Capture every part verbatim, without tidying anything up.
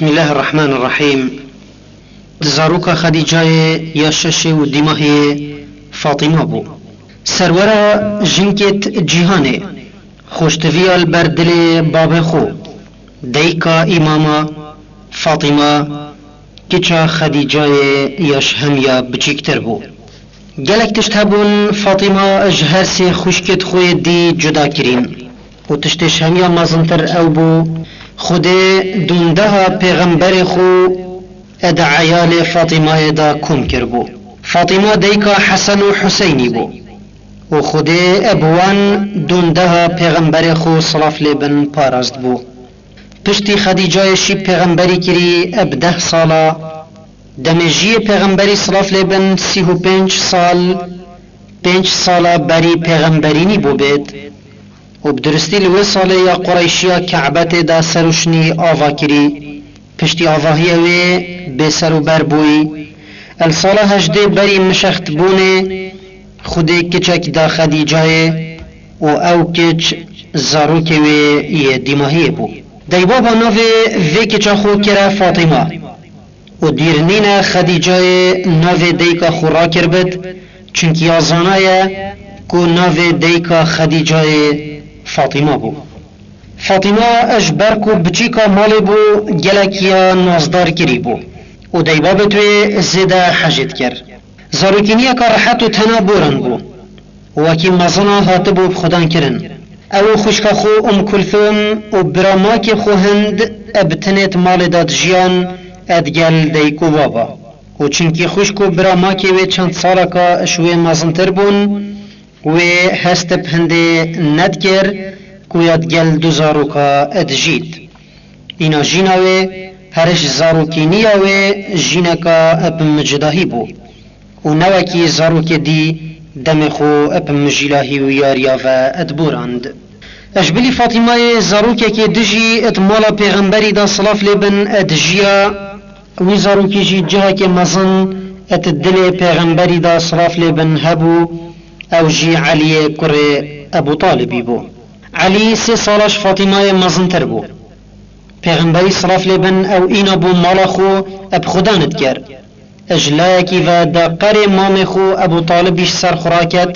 Bismillahirrahmanirrahîm. Di zaroka Xedîcayê ya şeşê û dîmahiyê Fatîma bû. Serwera jinkêt cîhanê, xweştiviya li ber dilê babê xwe, dayika Îmama Fatîma, kiça Xedîcayê ya ji hemiya biçîktir bû. Gelek tişt hebûn Fatîma ji her sê xwişkêt xwe yê dî cuda kirîn û tiştê ji hemiya mezintir ew bû, Xwedê dundeha pêxemberê xwe e di eyalê Fatîmayê de kom kiribû. Fatîma dayika Hesen û Huseynî bû û Xwedê e bi wan dundeha pêxemberê xwe silav lê bin parast bû. Piştî Xedîcayê şî pêxemberî kirî e bi deh sala, demê jiyê pêxemberî silav lê bin sî û pênc sal, pênc sala berî pêxemberînî bû bêt û bi duristî li wê salê ya Qureyşiya Ke'be tê de serûşnî ava kirî, piştî avahiyê wê bêserûber bûyî. El sala hejdê berî mişextbûnê Xwedê kiçek da Xedîcayê û ew kiç zarokê wê yê dîmahiyê bû. Deybaba navê vê kiça xwe kire Fatîma û dîr nîne Xedîcayê navê dayika xwe rakiribit, çunkî ya zanaye ku navê dayika Xedîcayê Fatîma bû. Fatîma ji ber ku biçîka malê bû, gelek ya nazdar kirî bû û deybabê wê zêde hejê dikir. Zarokîniyeka rehet û tena boran bû. Wekî mezina hatibû bi xudan kirin. Ew û xwişka xwe Umm Kulthum û bira makê xwe Hind e bi tinê di malê de dijiyan e digel dayik û baba. Û çunkî xwişk û bira makê wê çend saleka ji wê mezintir bûn, wê hest bi Hindê nedikir ku ya digel du zaroka dijît. Îna jîna wê her ji zarokîniya wê jîneka bi micdahî bû û ne wekî zarokê dî demê xwe bi mijîlahî û yariya ve diborand. Ji bilî Fatîmayê zarokekê dijî di mala pêxemberî de silav lê bin dijiya, wî zarokî jî cihekê mezin di dilê pêxemberî de silav lê bin hebû, ew jî Eliyê kurê Ebû Talibî bû. Elî sê sala ji Fatîmayê mezintir bû. Pêxemberî silav lê bin ew îna bû mala xwe bi xudan dikir. Ji layekî ve da qerê mamê xwe Ebû Talibî ji ser xwe raket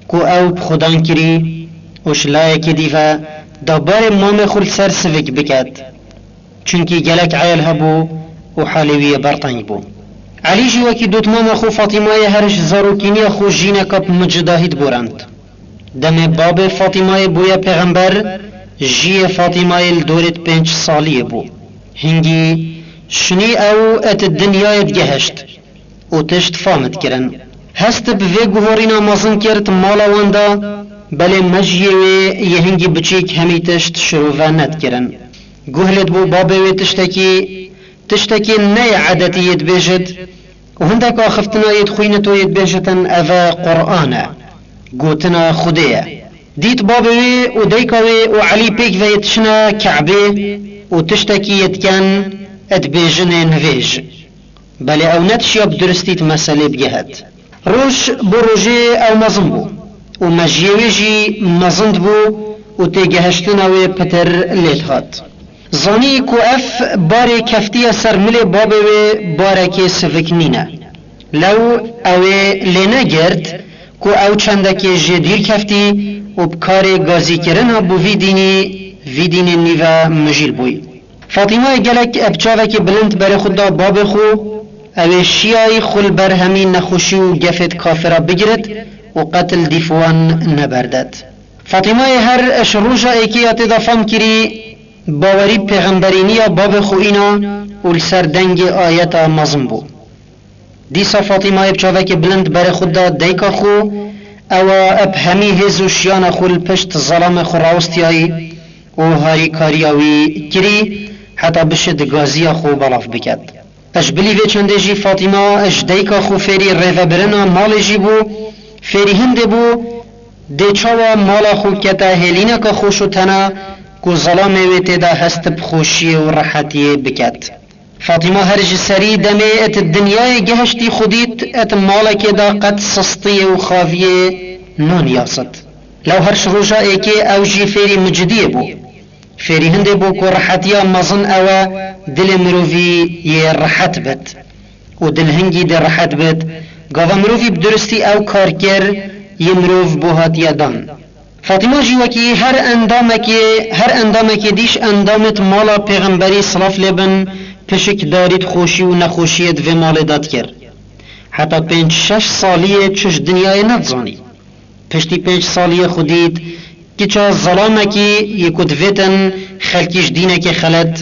ku ew bi xudan kirî û ji layekê dî ve da barê mamê xwe li ser sivik biket. Çunkî gelek eyal hebû û halê wî yê berteng bû. Elî jî wekî dotmama xwe Fatîmayê her ji zarokîniya xwe jîneka bi micdahî diborand. Demê babê Fatîmayê bûye pêxember, jiyê Fatîmayê li dorê di pênc saliyê bû. Hingî şinî ew et dinyayê digehişt û tişt fam dikirin. Hest bi vê guhorîna mezin kir di mala wan de, belê mejiyê wê yê hingî biçîk hemî tişt şirove nedikirin. Guh lê dibû babê wê tiştekî, tiştekî ne yê edetî yê dibêjit û hindek axiftina yê dixwînit û yê dibêjitin, ev e Quran e, gotina Xwedê ye. Dît babê wê û dayika wê û Elî pêk ve yê diçine Ke'bê û tiştekî yê diken, dibêjinê nivêj. Belê ew netişiya bi duristî di meselê bigehet. Roj bo rojê ew mezin bû û mejiyê wê jî mezin dibû û têgehiştina wê pitir lê dihat. Zanî ku ev barê keftiye ser milê babê wê barekê sivik nîne. Lew ew ê lê negirt ku ew çendekê jê dîr keftî û bi karê gazîkirina bo vî dînî, vî dînê nîve mijîl bûy. Fatîmayê gelek bi çavekî bilind berê xwe da babê xwe, ew ê şiyayî xwe li ber hemî nexweşî û gefêt kafira bigirit û qet li dîf wan neberdet. Fatîmayê her ji roja êkê ya tê de fam kirî, bawerî pêxemberîniya babê xwe îna û li ser dengê ayeta mezin bû. Dîsa Fatîmayê bi çavekê bilind berê xwe da dayika xwe, ewa bi hemî hêz û şiyana xwe li pişt zelamê xwe rawistiyayî û harîkariya wî kirî, heta bişit gaziya xwe belav biket. Ji bilî vê çendê jî Fatîma ji dayika xwe fêrî rêvebirina malê jî bû, fêrî hindê bû, dê çawa mala xwe kete hêlîneka xweş û tena ku zelamê wê tê de hest bi xweşiyê û rehetiyê biket. Fatîma her ji serî demê et dinyayê gehiştî xwe dît et malekê de qet sistiyê û xaviyê naniyasit. Lew her ji roja êkê ew jî fêrî micidiyê bû. Fêrî hindê bû ku rihetiya mezin ew e dilê mirovî yê rihet bit û dilhingî dê rihet bit, gava mirovî bi duristî ew kar kir, yê mirov bo hatiye dan. Fatîma jî wekî her endamekê, her endamekê dî ji endamêt mala Pêxemberî silav lê bin pişikdarît xweşî û nexweşiyêt vê malê de dikir. Heta pênc şeş saliyê çi ji dinyayê nedizanî. Piştî pênc saliyê xwe dît, kiça zelamekî yê ku divêtin xelkî ji dînekê xelet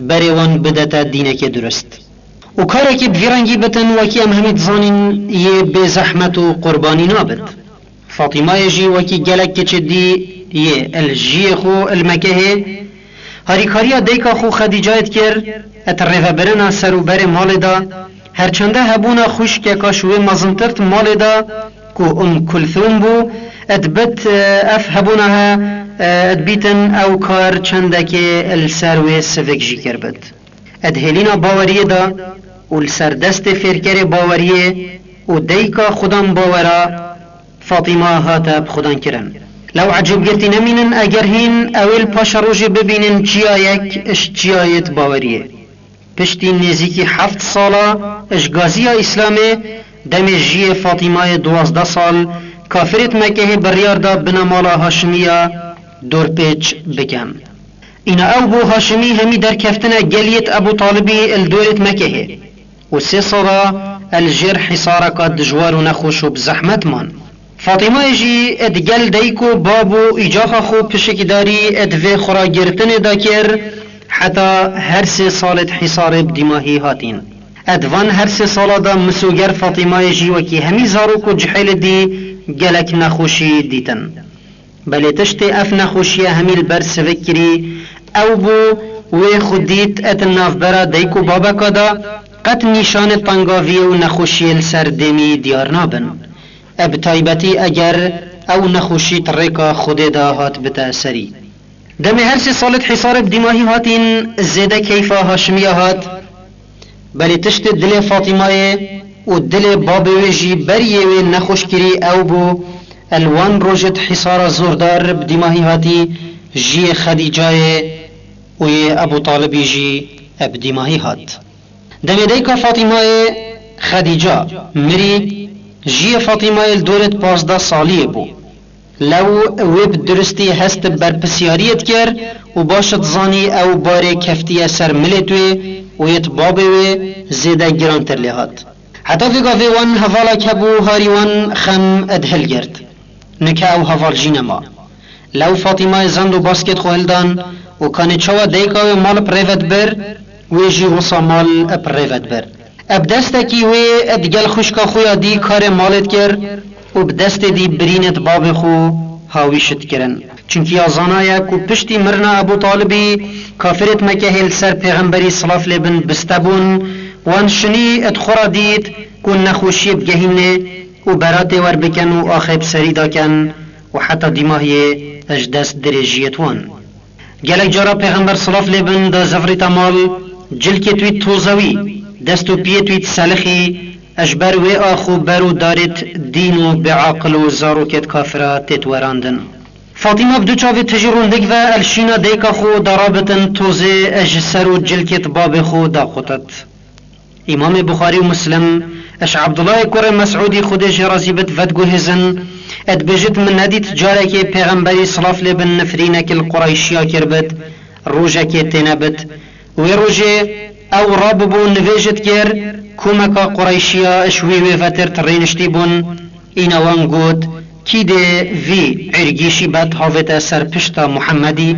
berê wan bidete dînekê durist. Û karekê bi vî rengî bitin, wekî em hemî dizanîn, yê bê zehmet û qurbanî nabit. Fatîmayê jî wekî gelek kiçê dî yê li jiyê xwe li Mekehê harîkariya dayika xwe Xedîcayê dikir, et rêvebirina ser û berê malê de, her çende hebûna xwişkeka ji wê mezintir di malê de ku Um Kulthûm bû, et bit, ev hebûna he, et bîtin ew kar çendekê li ser wê sivik jî kiribit. Et hêlîna baweriyê de û li ser destê fêrkerê baweriyê û dayika xudan bawera Fatîma hate bi xudan kirin. Lew ecêbgirtî nemînin eger hîn ew ê li paşerojê bibînin çiyayek ji çiyayêt baweriyê. Piştî nêzîkî heft sala ji gaziya Îslamê, demê jiyê Fatîmayê duwazdeh sal, kafirêt Mekehê biryar da bina mala Haşimiya dorpêç bikin. Îna ew bû Haşimî hemî derkeftine geliyêt Ebû Talibî li dorêt Mekehê û sê sala el jêr hîsareka dijwar û nexweş û bi zehmet man. Fatîmayê jî di gel dayik û bab û îcaxa xwe pişikdarî di vê xwe ra girtinê de kir, heta her sê salê di hîsarê bi dîmahî hatîn. Di van her sê sala de misoger Fatîmayê jî wekî hemî zarok û cihêlê dî gelek nexweşî dîtin. Belê tiştê ev nexweşiye hemî li ber sivik kirî, ew bû wê xwe dît et navbera dayik û babeka de qet nîşanê tengaviyê û nexweşiyê li ser dêmî diyar nabin. E, bi taybetî eger ew nexweşî di rêka Xwedê de hat bite serî. Demê her sê salê di hîsarê bi dîmahî hatîn zêde keyfa Haşimiya hat. Belê tiştê dilê Fatîmayê û dilê babê wê jî beriyê wê nexweş kirî ew bû, el wan rojê di hîsara zordar bi dîmahî hatî jiyê Xedîcayê û yê Ebû Talibî jî bi dîmahî hat. Demê dayika Fatîmayê Xedîca mirî, jiyê Fatîmayê li dorê di pazdeh saliyê bû. Lew wê bi duristî hest bi berpirsiyariyê dikir û baş dizanî ew barê keftiye ser milêt wê û yêt babê wê zêde girantir lê hat. Heta vê gavê wan hevalek hebû harî wan xem dihilgirt. Nike ew heval jî nema. Lew Fatîmayê zend û baskêt xwe hildan û kanê çawa dayika wê mal bi rê ve dibir, wê jî wisa mal bi rê ve dibir. Eb destekî wê digel xwişka xwe ya dî karê malê dikir û bi destê dî birînêt babê xwe hawîş dikirin. Çunkî ya zanaye ku piştî mirina Ebû Talibî kafirêt Mekehê li ser Pêxemberî silav lê bin biste bûn, wan şinî di xwe ra dît ku nexweşiyê bigehînê û beratê wer bikin û axê bi serî dakin û heta dîmahiyê ji dest dirêjiyêt wan. Gelek cara Pêxember silav lê bin da zevrîta mal, cilkêt wî tozewî, dest û piyêt wî selixî, ji ber wê ax û ber û darêt dîn û bêaqil û zarokêt kafira têt werandin. Fatîma bi du çavê tijî rûndik ve el şîna dayika xwe da rabitin tozê ji ser û cilkêt babê xwe daqutit. Îmamê Buxarî û Muslim, ji Abdullahê kurê Mesûdî Xwedê jê razî bit vediguhêzin, dibêjit, min nedît carekê Pêxemberî silav lê bin nifrînek li Qureyşiya kiribit, rojekê tênebit. Wê rojê ew rabibû nivêj dikir, komeka Qureyşiya ji wî wê vetir tirêniştî bûn, îna wan got, kî dê vî Îrgîşî bet havête ser pişta Muhemmedî?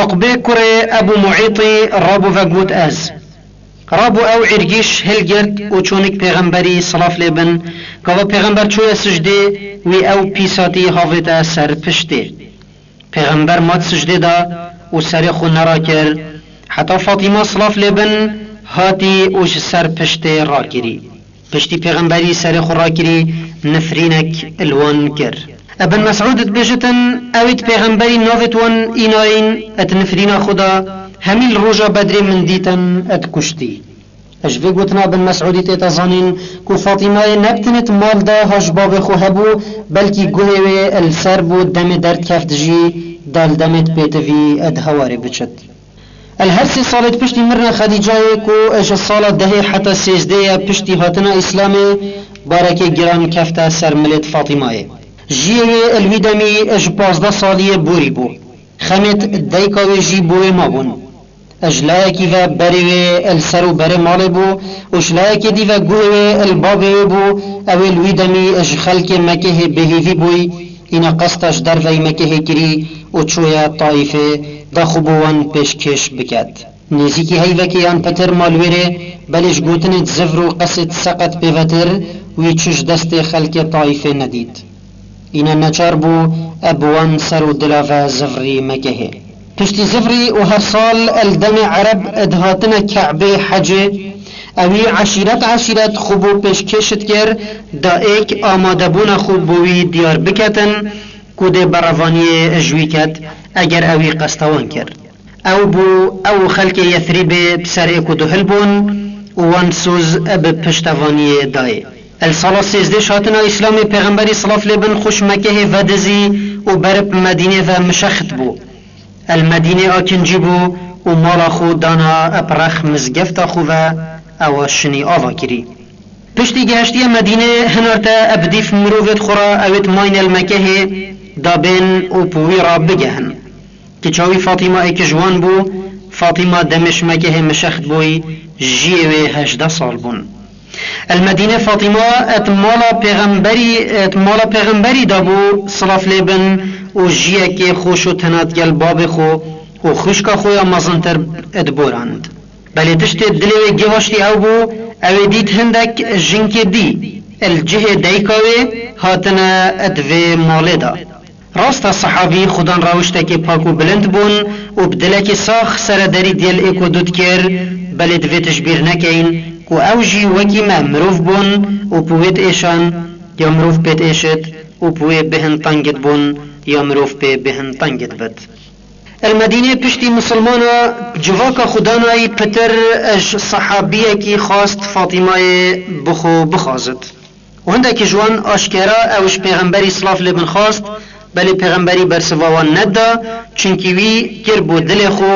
Uqbê kurê Ebû Muîtî rabû ve got, ez. Rabû ew Îrgîş hilgirt û çûnik Pêxemberî silav lê bin, gava Pêxember çûye sicdê, wî ew pîsatî havête ser piştê. Pêxember mat sicdê da û serê xwe nerakir, heta Fatîma silav lê bin hatî û ji ser piştê rakirî. Piştî Pêxemberî serê xwe rakirî, nifrînek li wan kir. Ibn Mesûd dibêjitin, ew êt Pêxemberî navêt wan înayîn, et nifrîna xwe da, hemî li roja Bedrê min dîtin, et kuştî. Ji vê gotina Ibn Mesûdî tête zanîn ku Fatîmayê ne bi tenê di mal de ha ji babê xwe hebû, belkî guhê wê li ser bû, demê derdikeft jî da li demêt pêtivî ed hewarê biçit. El her sê salêt piştî mirina Xedîcayê ku ji sala dehê heta sêzdê ye piştî hatina Îslamê, barekê giran kefte ser milêt Fatîmayê. Jiyê wê el wî demî ji pazdeh saliyê borî bû. Xemêt dayika wê jî bo wê mabûn. Ji layekî ve berê wê li ser û berê malê bû û ji layekê dî ve guhê wê li babê wê bû, ew ê li wî demî ji xelkê Mekehê bêhêvî bûy, îna qesta ji derveyî Mekehê kirî û çûye Taîfê, da xwe bo wan pêşkêş biket. Nêzîkî heyvekê yan pitir ma li wêrê, belê ji gotinê zivr û qesê seqet pêvetir, wî çû ji destê xelkê Taîfê nedît. Îna neçar bû, e bi wan ser û dila ve zivrî Mekehê. Piştî zivrî û her sal el demê Ereb dihatine Ke'bê hecê, ewî eşîret eşîret xwe bo pêşkêş dikir, da êk amadebûna xwe bo wî diyar biketin, ku dê berevaniyê ji wî ket, eger ewî qesta wan kir. Ew bû, ew û xelkê Yethrîbê bi ser êk û duhil bûn û wan soz bi piştevaniyê dayê. El sala sêzdê ji hatina Îslamê Pêxemberî silav lê bin xwe ji Mekehê vedizî û berib Medînê ve mişext bû. El Medînê akincî bû û mala xwe dana bi rex mizgefta xwe ve ewa şinî ava kirî. Piştî gehiştiye Medînê hinarte bi dîf mirovêt xwe re ewêt mayne li Mekehê da bên û bi wî re bigehin. Kiça wî Fatîma êk ji wan bû. Fatîma demê ji Mekehê mişext bûyî, jiyê wê hejdeh sal bûn. El Medîne Fatîma et mala pêxemberî, et mala pêxemberî da bû, silav lê bin, û jiyekê xweş û tenat gel babê xwe û xwişka xwe ya mezintir et borand. Belê tiştê dilê wê gihaştî ew bû, ew ê dît hindek jinkê dî, el cihê dayika wê hatine et vê malê de. Rast e, sehabî xudan rewiştekê pak û bilind bûn û bi dilekî sax serederî diyel êk û du dikir, belê divê tu ji bîr nekeyin ku ew jî wekî me mirov bûn û bi wê diêşan ya mirov pê diêşit û bi wê bêhn teng dibûn ya mirov pê bêhn teng dibit. El Medînê piştî misilmana civaka xwe danayî pitir ji sehabiyekî xwest Fatîmayê bi xwe bixwazit. Û hindekî ji wan aşkera ew ji Pêxemberî silav lê bin xwast, belê Pêxemberî bersiva wan neda, çunkî wî kir bo dilê xwe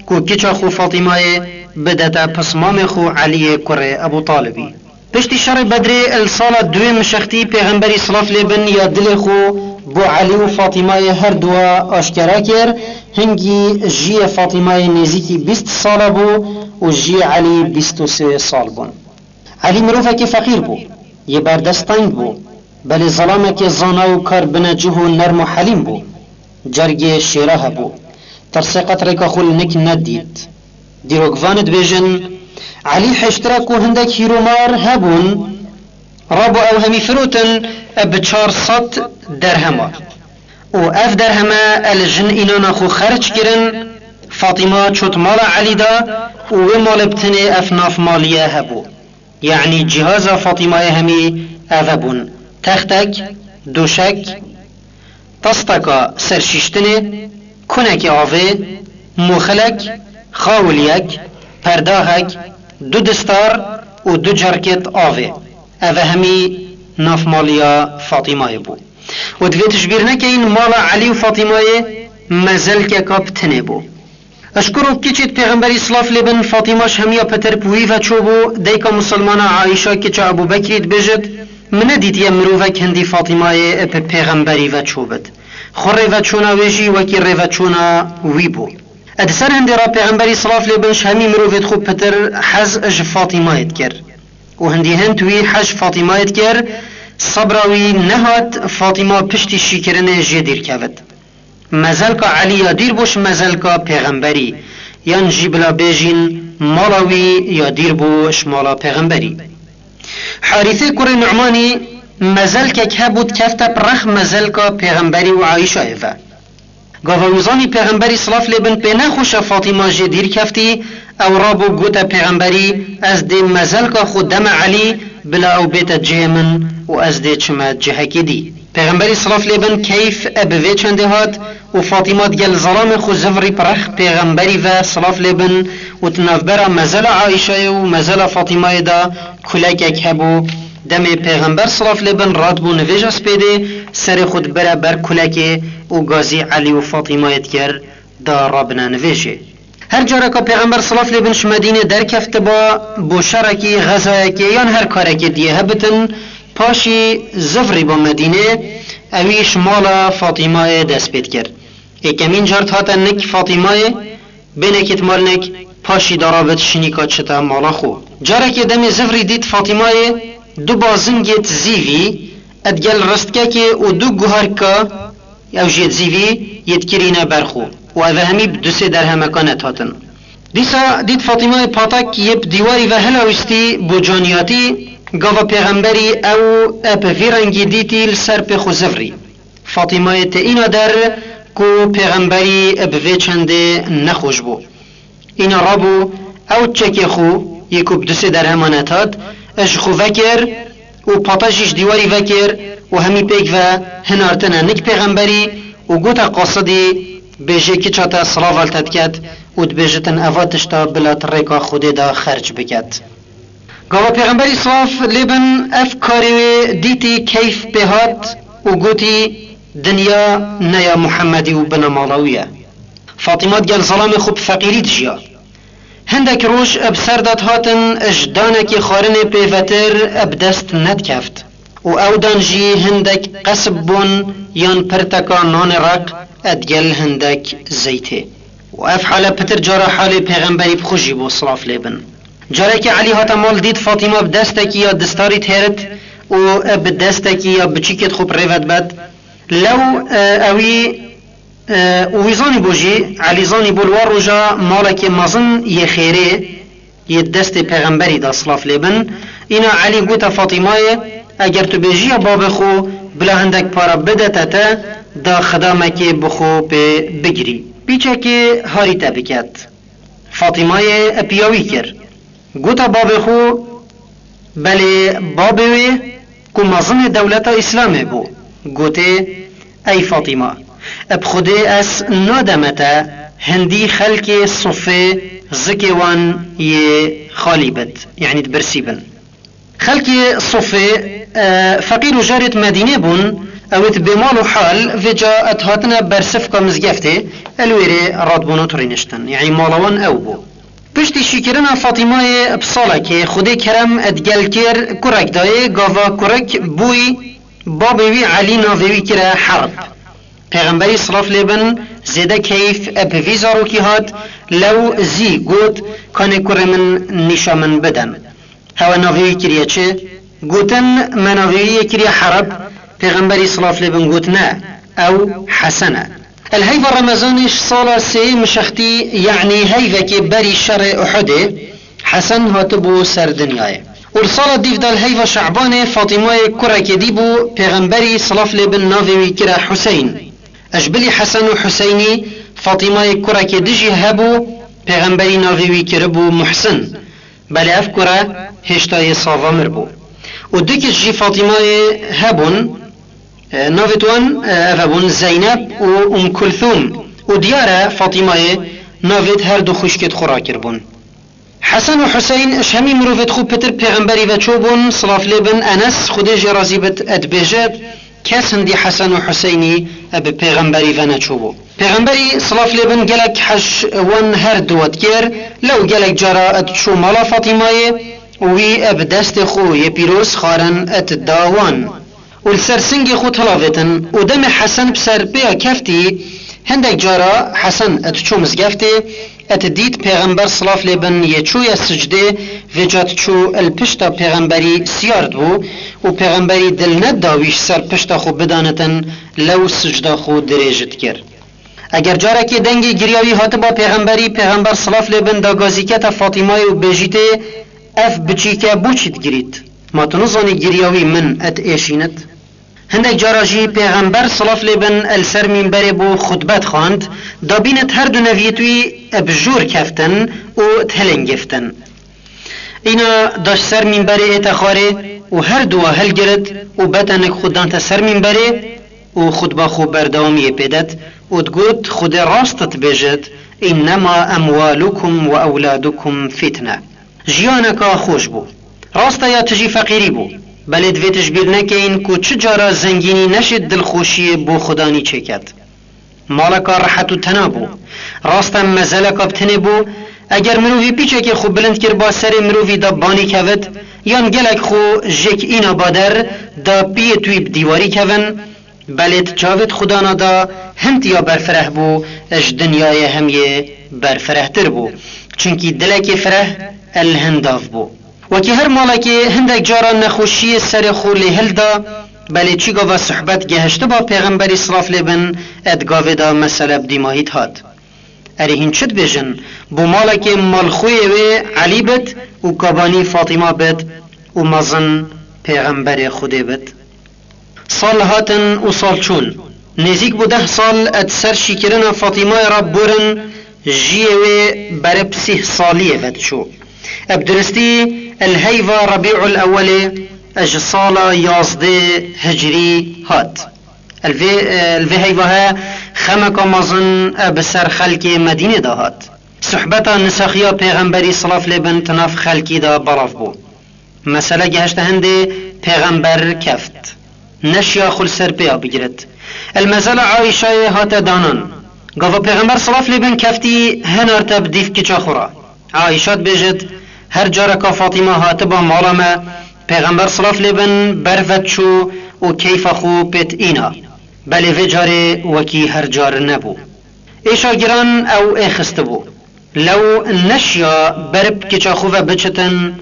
ku kiça xwe Fatîmayê bidete pismamê xwe Eliyê kurê Ebû Talibî. Piştî şerê Bedrê li sala duê mişextî Pêxemberî silav lê bin ya dilê xwe bo Elî û Fatîmayê her dua aşkera kir, hingî jiyê Fatîmayê nêzîkî bîst sala bû û jiyê Elî bîst û sê sal bûn. Elî mirovekî feqîr bû, yê berdest teng bû, belê zelamekê zana û karbinecih û nerm û helîm bû. Cergê şêra hebû. Tirsê qet rêka xwe li nik nedît. Dîrokvan dibêjin, Elî hêştira ku hindek hîromar hebûn, rabû ew hemî firotin bi çar sed derhema. Û ev derheme el jin înana xwe xerc kirin, Fatîma çot mala Elî da û wê malê bi tenê ev navmaliye hebû. Yanî cîhaza Fatîmayê hemî eve bûn: textek, doşek, tasteka serşîştinê, kunekê avê, moxilek, xawiliyek, perdaxek, du distar û du cerkêt avê. Eve hemî navmaliya Fatîmayê bû. Û divê tu ji bîr nekeyin, mala Elî û Fatîmayê mezelkeka bi tenê bû. Ji kur û kiçêt Pêxemberî silav lê bin Fatîma ji hemiya pitir bi wî ve çûbû, dayika misilmana Aîşa kiça Ebû Bekrî dibêjit, Min nedîtiye mirovek hindî Fatîmayê bi Pêxemberî ve çûbit. Xwe rêveçûna wê jî wekî rêveçûna wî bû. Di ser hindê re Pêxemberî silav lê bin ji hemî mirovêt xwe pitir hez ji Fatîmayê dikir. Û hindî hind wî hez ji Fatîmayê dikir, sebra wî nehat Fatîma piştî şîkirinê jê dîr kevit. Mezelka Elî ya dîr bû ji mezelka Pêxemberî, yan jî bila bêjîn mala wî ya dîr bû ji mala Pêxemberî. Harîsê kurê Nu'manî mezelkek hebû dikefte bi rex mezelka Pêxemberî û Aîşayê ve. Gava wî zanî Pêxemberî silav lê bin pê nexweş e Fatîma jê dîr keftî, ew rabû gote Pêxemberî, Ez dê mezelka xwe deme Elî, bila ew bête cihê min û ez dê çime cihekê dî. Pêxemberî silav lê bin keyf e bi vê çendê hat û Fatîma digel zelamê xwe zivirî bi rex Pêxemberî ve silav lê bin û di navbera mezela Aîşayê û mezela Fatîmayê de kulekek hebû, Demê Pêxember silav lê bin radibû nivêja spêdê, serê xwe dibire ber kulekê û gazî Elî û Fatîmayê dikir da rabine nivêjê. Her careka Pêxember silav lê bin ji Medînê derkeftiba bo şerekî, xezayekê yan her karekê diyê hebitin, paşî zivrîba Medînê, ewî ji mala Fatîmayê dest pê dikir. Êkemîn car dihate nik Fatîmayê, bênekê di mal nik, paşî darabit şinîka çite mala xwe. Carekê demê zivrî dît Fatîmayê, du bazingê di zîvî, ed gel ristkekê û du guherka, ew jê di zîvî, yê dikirîne ber xwe û eve hemî bi du sê derhemekan et hatin. Dîsa dît Fatîmayê patek yê bi dîwarî ve hilawîstî bo caniyatî, gava Pêxemberî ew e bi vî rengî dîtî li ser pê xwe zivrî. Fatîmayê tê îna der ku Pêxemberî bi vê çendê nexweş bû. Îna rabû ew çekê xwe yê ku bi du sê derheman et hat, ji xwe vekir û pata jî ji dîwarî vekir û hemî pêk ve hinartine nik Pêxemberî û gote qasidî, bêjê kiça te silaval te diket û dibêjitin eva tişta bila di rêka Xwedê de xerc biket. Gava Pêxemberî silav lê bin ev karê wê dîtî keyf pê hat û gotî, dinya ne ya Muhemmedî û bina mala wî ye. Fatîma digel zelamê xwe bi feqîrî dijiya. Hindek roj bi ser de dihatin ji danekê xwarinê pêvetir bi dest nedikeft û ew dan jî hindek qesib bûn yan pirteka nanê req digel hindek zeytê. Û ev hale pitir cara halê Pêxemberî bi xwe jî bû silav lê bin. Carekê Elî hate mal dît Fatîma bi destekî ya distarî dihêrit û bi destekî ya biçîkê di xwe bi rê ve dibet. Lew, e, ewî, e, û wî zanî bû jî, Elî zanî bû li wa roja malekê mezin yê xêrê yê destê Pêxemberî de silav lê bin. Îna Elî gote Fatîmayê, eger tu bêjiya babê xwe bila hindek para bidete te, da xidamekê bi xwe pê bigirî. Pîçekê harî te biket. Fatîmayê piyawî kir. Gote babê xwe, belê babê wê ku mezinê dewleta Îslamê bû. Gotê, ey Fatîma, bi Xwedê ez nademe te hindî xelkê Sufê zikê wan yê xalî bit, yanî dibirsî bin. Xelkê Sufê, e, feqîr û jarêt Medînê bûn, ewêt bêmal û hal, vêca et hatine bersivka mizgeftê, el wêrê radbûn û turîniştin. Yanî mala wan ew bû. Piştî şîkirina Fatîmayê bi salekê Xwedê kerem digel kir kurek dayê, gava kurek bûyî, babê wî Elî navê wî kire Herb. Pêxemberî silav lê bin zêde keyf bi vî zarokî hat, lew zî got, kanê kurê min nîşa min bidin. Hewe navê wî kiriye çi? Gotin, me navê wî yê kiriye Hereb. Pêxemberî silav lê bin got, ne, ew Hesen e. El heyva Remezanê ji sala sêyê mişextî, yanî heyvekê berî şerê Uhudê, Hesen hatibû ser dinyayê. Û li sala dîv de li heyva Şe'banê Fatîmayê kurekê dîbû, Pêxemberî silav lê bin navê wî kire Huseyn. Ji bilî Hesen û Huseynî Fatîmayê kurekê dijî hebû, Pêxemberî navê wî kiribû Muhsin. Belê ev kure hêşta yê sava mir bû. Û du kiç jî Fatîmayê hebûn, e, navêt wan, e, ev hebûn Zeyneb û Um Kulthûm. Û diyar e Fatîmayê navêt her du xwişkêt xwe rakiribûn. Hesen û Huseyn ji hemî mirovêt xwe pitir Pêxemberî ve çûbûn, silav lê bin Enes, Xwedê jê razî bit, dibêjit, kes hindî Hesen û Huseynî bi Pêxemberî ve neçûbû. Pêxemberî silav lê bin gelek hej wan her duwa dikir, lew gelek cara diçû mala Fatîmayê û wî bi destê xwe yê pîroz xwarin dida wan. Û li ser singê xwe dihilavêtin û demê Hesen bi ser pêya keftî, hindek cara Hesen diçû mizgeftê, didît Pêxember silav lê bin yê çûye sicdê, vêca diçû li pişta Pêxemberî siyar dibû û Pêxemberî dil nedida wî ji ser pişta xwe bidanitin, lew sicda xwe dirêj dikir. Eger carekê dengê giriya wî hatiba Pêxemberî, Pêxember silav lê bin da gazîketa Fatîmayê û bêjîtê, ev biçîke bo çi digirît? Ma tu nizanî giriya wî min diêşînit? Hindek cara jî Pêxember silav lê bin li ser mînberê bo xutbe dixwend, da bînit her du neviyêt wî bi jor keftin û dihilingiftin. Îna da ji ser mînberê ête xwarê û her duwa hilgirit û betenik xwe dante ser mînberê û xutba xwe berdewamiyê pê det û digot, Xwedê rast dibêjit, "Înnema emwalukum we ewladukum fitne." Jiyaneka xweş bû. Rast e ya tijî feqîrî bû. Belê divê tu ji bîr nekeyin ku çi cara zengînî neşêt dilxweşiyê bo Xudanî çêket. Maleka rehet û tena bû. Rast e, mezeleka bi tinê bû. Eger mirovî pîçekê xwe bilind kiriba serê mirovî da banî kevit, yan gelek xwe jêk îna ba der, da piyê twî bi dîwarî kevin, belê di çavêt Xudana da hin tiya berfireh bû, ji dinyayê hemiyê berfirehtir bû. Çunkî dilekê fireh el hin dav bû. Wekî her malekê hindek cara nexweşiyê serê xwe lê hilda, belê çî gava suhbet gehiştiba Pêxemberî silav lê bin, ed gavê de mesele bi dîmahî dihat. Erê hîn çi dibêjin? Bo malekê malxweyê wê Elî bit û kabanî Fatîma bit û mezin Pêxemberê Xwedê bit. Sal hatin û sal çûn. Nêzîk bû deh sal ed ser şîkirina Fatîmayê re burin, jiyê wê berib sîh saliyê ve diçû. Eb duristî el heyva Rebî'ul Ewwelê ji sala yazdê Hicriyî hat. El vê, el vê heyva he xemeka mezin bi ser xelkê Medînê de hat. Suhbeta nisaxiya Pêxemberî silav lê bin di nav xelkî de belav bû. Mesele gehişte hindê, Pêxember keft. Neşiya xwe li ser pêya bigirit. El mesela Ayşayê hate danan. Gava Pêxember silav lê bin keftî, hinarte bi dîv kiça xwe re. Ayşa dibêjit, her careka Fatîma hatiba mala me, Pêxember silav lê bin ber ve diçû û keyfa xwe pê diîna. Belê vê carê wekî her car nebû. Êşa giran ew ê xistibû. Lew neşiya ber bi kiça xwe ve biçitin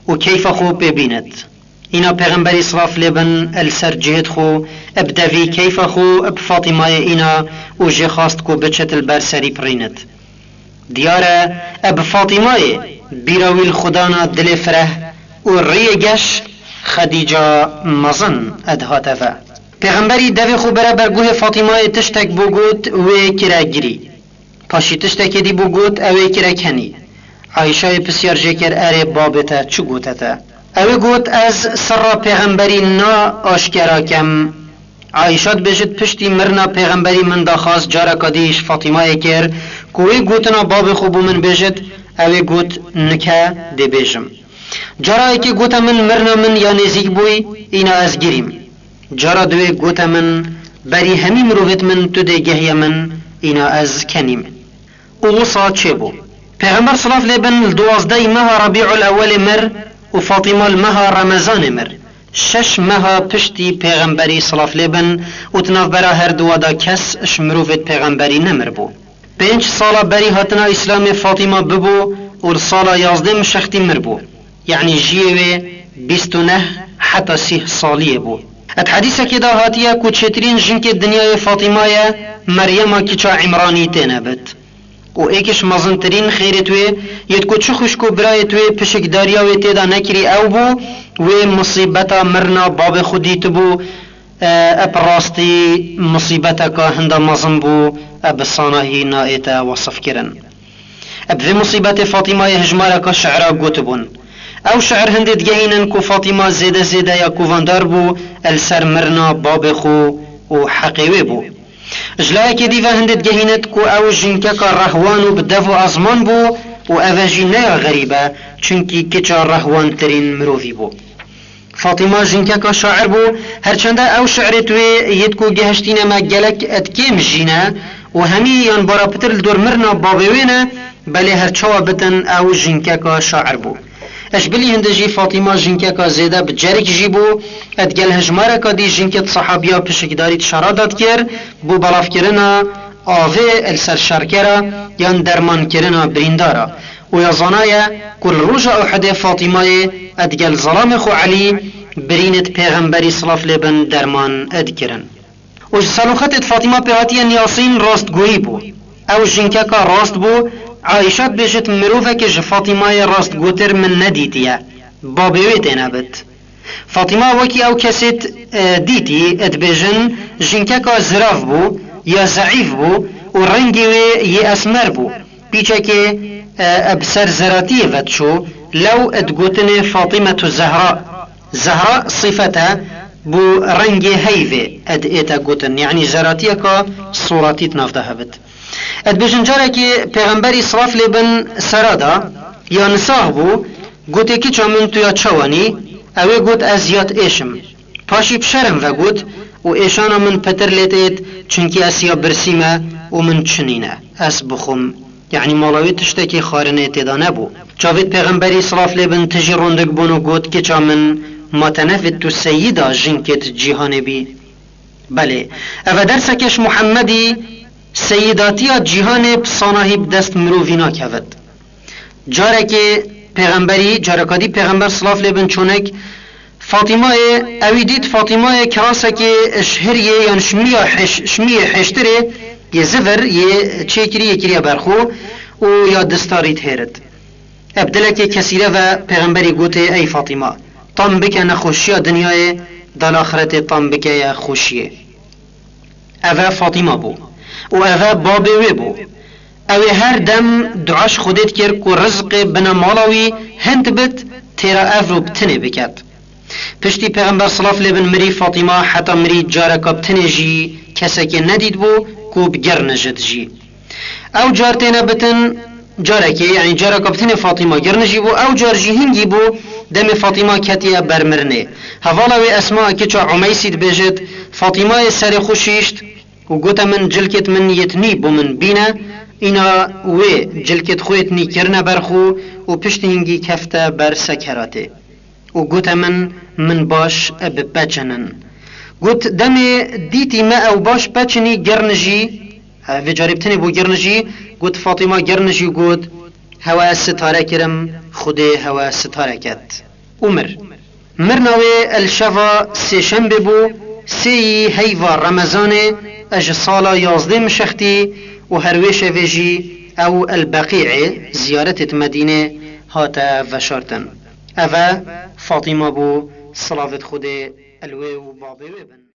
û keyfa xwe pê bînit. Îna Pêxemberî silav lê bin el ser cihêt xwe, bi devî keyfa xwe bi Fatîmayê îna û jê xwest ku biçit li ber serî pirînit. Diyar e, bi Fatîmayê bîra wî li Xwedana dilê fireh û riyê geş Xedîca mezin ed hate ve. Pêxemberî devê xwe bere ber guhê Fatîmayê tiştek bû got, wê kire girî. Paşî tiştekê dî bû got, ew ê kire kenî. Ayşayê pisyar jê kir, erê babê te çi gote te? Ew ê got, ez sirra pêxemberî na aşkera kem. Ayşa dibêjit, piştî mirina pêxemberî min daxwaz careka dî ji Fatîmayê kir, ku wê gotina babê xwe bo min bêjit, ew ê got, nike dê bêjim. Cara yekê gote min, mirina min ya nêzîk bûy, îna ez girîm. Cara duwê gote min, berî hemî mirovêt min tu dê gehiye min, îna ez kenîm. Û wisa çêbû. Pêxember silav lê bin li duwazdehî meha Rebî'ul Ewwelê mir û Fatîma li meha Remezanê mir. Şeş meha piştî Pêxemberî silav lê bin û di navbera her duwa de kes ji mirovêt pêxemberî nemiribû. Pênc sala berî hatina Îslamê Fatîma bibû û li sala yazdê min şextî mir bû. Yanî jiyê wê bîst û neh heta sîh saliyê bû. Ed hedîsekê de hatiye ku çêtirîn jinkê dinyayê Fatîma ye, Meryema kiça Îmranî têne bit. Û êkiş mezintirîn xêrêt wê, yêt ku çi xwişk û birayêt wê pişikdariya wê tê de nekirî ew bû, wê misîbeta mirina babê xwe dîtibû, e, ep rastî misîbeteka hinda mezin bû, e, bi sanahî naête wesifkirin. Eb vê musîbetê Fatîmayê hijmareka şi'ra gotibûn. Ew şi'r hindê digehînin ku Fatîma zêde zêde ya kovandar bû, el ser mirina babê xwe û heqê wê bû. Ji layekê dî ve hindê digehînit ku ew jinkeka rehwan û bi dev û ezman bû û ev e jî ne ya xerîb e, çunkî kiça rehwantirîn mirovî bû. Fatîma jinkeka şair bû, herçende ew şi'rêt wê yêt ku gehiştîne me gelek ed kêm jî ne û hemî yan bara pitir li dor mirina babê wê ne, belê her çawa bitin ew jinkeka şair bû. Eş bilî hinde jî Fatîma jinkeka zêde bi cerik jî bû, ed gel hejmareka dî jinkêt sehabiya pişikdarî di şera de dikir, bo belavkirina avê el ser şerkera yan dermankirina birîndara. Û ya zanaye ku li roja Uhudê Fatîmayê ed gel zelamê xwe Elî birînêt pêxemberî silav lê bin derman ed kirin. Û ji seloxetêt Fatîma pê hatiye niyasîn rastgoyî bû. Ew jinkeka rast bû, Ayşa dibêjit, mirovekê ji Fatîmayê rastgotir min nedîtiye. Babê wê têne bit. Fatîma wekî ew kesêt, e, dîtî, e, dibêjin, jinkeka zirav bû, ya zeîf bû û rengê wê yê esmer bû. Pîçekê, e, e, bi ser zeratiyê ve diçû, lew, e, digotinê Fatîmetu Zehra. Zehra sîfet e, bû rengê heyvê, e, diête gotin, yanî zeratiyeka suratî di nav de hebit. E, dibêjin carekê pêxemberî silav lê bin sera da, ya nisax bû, gotê, kiça min tu ya çawanî? Ew ê got, ez ya diêşim. Paşî bi şerm ve got, û êşana min pitir lê diêt, çunkî ez ya birsî me û min çi nîne, ez bixwim. Yanî mala wê tiştekî xwarinê tê de nebû. Çavêt pêxemberî silav lê bin tijî rondik bûn û got, kiça min, ma te nevêt tu seyîda jinkêt cîhanê bî? Belê. Ev e derseke ji Muhemmedî, seyîdatiya cîhanê bi sanahî bi dest mirovî nakevit. Carekê pêxemberî, careka dî pêxember silav lê bin çûnik Fatîmayê, ewî dît Fatîmayê kirasekê ji hiriyê yan ji miya hêş-, ji miyê hêştirê yê zivir yê çêkirî yê kiriye ber xwe û ya distarî dihêrit. Ev dilekê kesîre ve pêxemberî gotê, ey Fatîma, tam bike nexweşiya dinyayê, dal axretê tam bike ye xweşiyê. Ev e Fatîma bû û ev e babê wê bû. Ew ê her dem dua ji Xwedê dikir ku rizqê bine mala wî hind bit, têra ev ro bi tinê biket. Piştî pêxember silav lê bin mirî, Fatîma heta mirî careka bi tinê jî kesekê nedîtbû ku bi girnij dijî. Ew car têne bitin, carekê, yanî careka bi tinê Fatîma girnijî bû, ew car jî hingî bû, demê Fatîma ketiye ber mirinê. Hevala wê Esma kiça Umeysî dibêjit, Fatîmayê serê xwe şîşt û gote min, cilkêt min yêt nî bo min bîne, îna wê cilkêt xwe yêt nî kirine ber xwe û piştî hingî kefte ber sekeratê. Û gote min, min baş e bipeçinin. Got, demê dîtî me ew baş peçinî girnijî, e, vê carê bi tinê bû girnijî, got, Fatîma girnijî û got, hewe ez sitare kirim, Xwedê hewe sitare ket. Û mir. Mirna wê el şeva sêşembê bû, sêyî heyva Remezanê, e ji sala yazdê mişextî û her wê şevê jî ew el Beqî'ê, ziyaretê di Medînê, hate veşartin. Ev e Fatîma bû, silavêt Xwedê el wê û babê wê bin.